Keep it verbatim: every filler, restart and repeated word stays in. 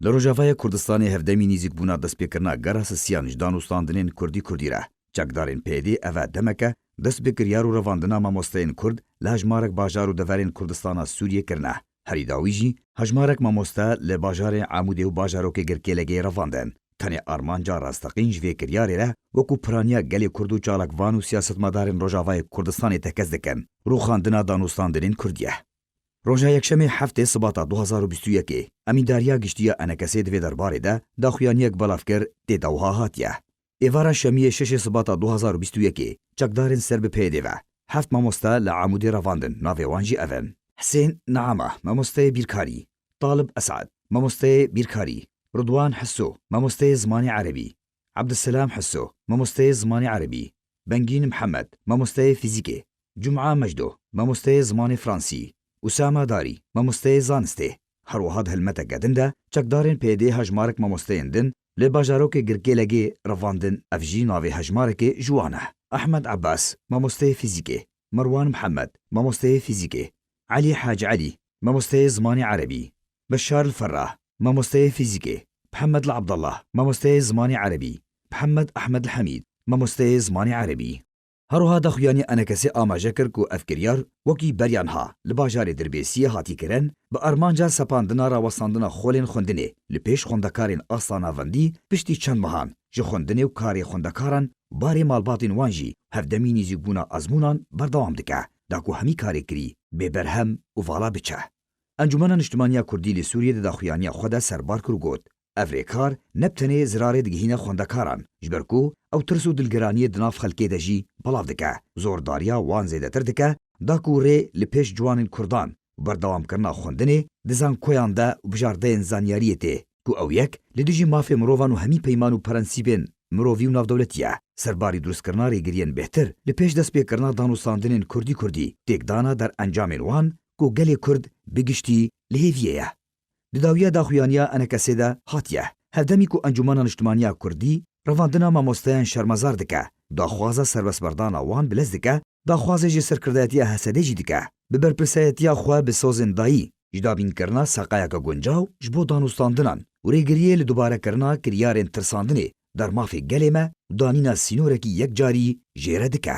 Li Rojavayê Kurdistanê hevdemî nîzîkbûna destpêkirina gera sisiyan ji danûstandinên Kurdî Kurdî re. Çekdarên P Y D'ê eve demeke dest bi kiryar û revandina mamosteyên Kurd li hejmarek bajar û deverên Kurdistana Sûriyê kirine. Herî dawî jî hejmarek mamoste li bajarên Amûdê û bajarokê Girkêlegê revandin. Tenê armanca rasteqîn ji vê kiryarê re wekû piraniya gelê Kurd û çalakvan û siyasetmedarên Rojavayê Kurdistanê tekez dikin, rûxandina danûstandinên Kurdî ye. Roja Yekşemê heftê Sibata du hazar û bîst û yekê, Emîndariya Giştî ya ENKSê di vê derbarê de daxuyaniyek belav kir, tê de wiha hatiye. Êvara Şemiyê şeşê Sibata du hazar û bîst û yekê, çekdarên ser bi P Y D'ê ve heft mamoste li Amûdê revandin, navê wan jî ev in: Hisên Naama, mamosteyê bîrkarî; Talib Esad, mamosteyê bîrkarî; Ridwan Hisso, mamosteyê zimanê erebî; Ebdiselam Hisso, mamosteyê zimanê erebî; Bengîn Mihemed, mamosteyê fîzîkê; Cuma Mecdo, mamosteyê zimanê fransî; Usama Darî, mamosteyê zanistê. Her wiha di hilmeteke din de çekdarên P Y D'ê hejmarek mamosteyên din li bajarokê Girkêlegê revandin, ev jî navê hejmarekê ji wan e: Ehmed Abbas, mamosteyê fîzîkê; Merwan Mihemed, mamosteyê fîzîkê; Elî Hacî Elî, mamosteyê zimanê erebî; Beşar El Ferrah, mamosteyê fîzîkê; Mihemed El Abdallah, mamosteyê zimanê erebî; Mihemed Ehmed El Hemîd, mamosteyê zimanê erebî. Her wiha daxuyaniya ENKSê amaje kir ku ev kiryar wekî beriya niha li bajarê Dirbêsiyê hatî kirin, bi armanca sepandina rawestandina xolên xwendinê li pêş xwendekarên asta navendî piştî çend mehan ji xwendinê û karê xwendekaran û barê malbatên wan jî hevdemî nîzîkbûna ezmûnan berdewam dike, da ku hemî karê kirî bê berhem û vala biçe. Encûmena Niştimanî ya Kurdî li Sûriyê di daxuyaniya xwe de serbar kir û got, ev rêkar ne bi tenê zirarê digihîne xwendekaran, ji ber ku ew tirs û dilgiraniyê di nav xelkê de jî belav dike, zordariya wan zêdetir dike, da ku rê li pêş ciwanên Kurdan û berdewamkirina xwendinê di zankoyan de û bijardeyên zanyariyê tê, ku ew yek li dijî mafê mirovan û hemî peyman û prensîbên mirovî û navdewletî ye. Serbarî durustkirina rêgiriyên bêhtir li pêş destpêkirina danûstandinên Kurdî Kurdî, têkdana derencamên wan ku gelê Kurd bi giştî li hêviyê ye. Di dawiya daxuyaniya ENKSê de hatiye, hevdemî ku Encûmena Niştimanî ya Kurdî revandina mamosteyan şermezar dike, daxwaza serbestberdana wan bi lez dike, daxwazê ji serkirdayetiya HSDê jî dike, bi berpirsiyetiya xwe bi sozên dayî, ji dabînkirina seqayeke guncaw ji bo danûstandinan û rêgiriyê li dubarekirina kiryarên tirsandinê der mafê gelê me û danîna sînorekî yekcarî jê re dike.